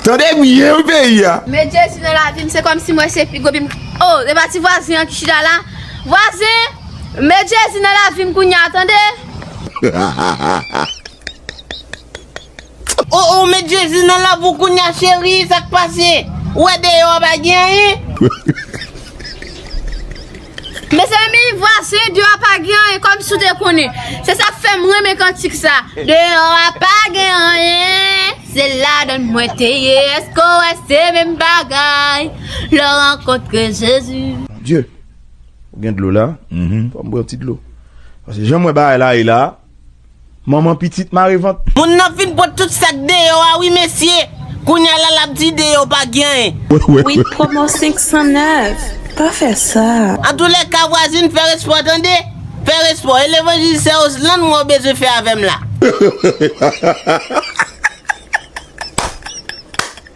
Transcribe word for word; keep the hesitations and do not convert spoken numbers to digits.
Tande byen wi peyi a. Met Jezi nan lavi m, se kòmsi m wè se pi gwo bib. Oh, se pa ti vwazen an ki chita la. Vwazen, met Jezi nan lavi m kounye a, tande. Oh, oh, met Jezi nan lavi w kounye a, cheri, sa k pase? Ou wè deyò a pa gen anyen? Mezanmi, vwazen, deyò a pa gen anyen, kòmsi w te konnen. Se sa k fè m renmen kantik sa. Deyò a pa gen anyen, se ladann mwen te ye. Èske w wè se menm bagay lè w rankontre Jezi? Bondye, ou gen dlo la? Fò m bwè yon ti dlo. Paske jan m wè bagay la ye la, manman pitit mare vant. Moun nan fin pot tout sa k deyò a wi mesye. Kounye a la l ap di deyò pa gen anyen. Wi, pwomo senk san nèf. Pa fè sa. Antoulèka vwazin fè respè w tande. Fè respè w. E levanjil sè Osland mwen w bezwen fè avè m la.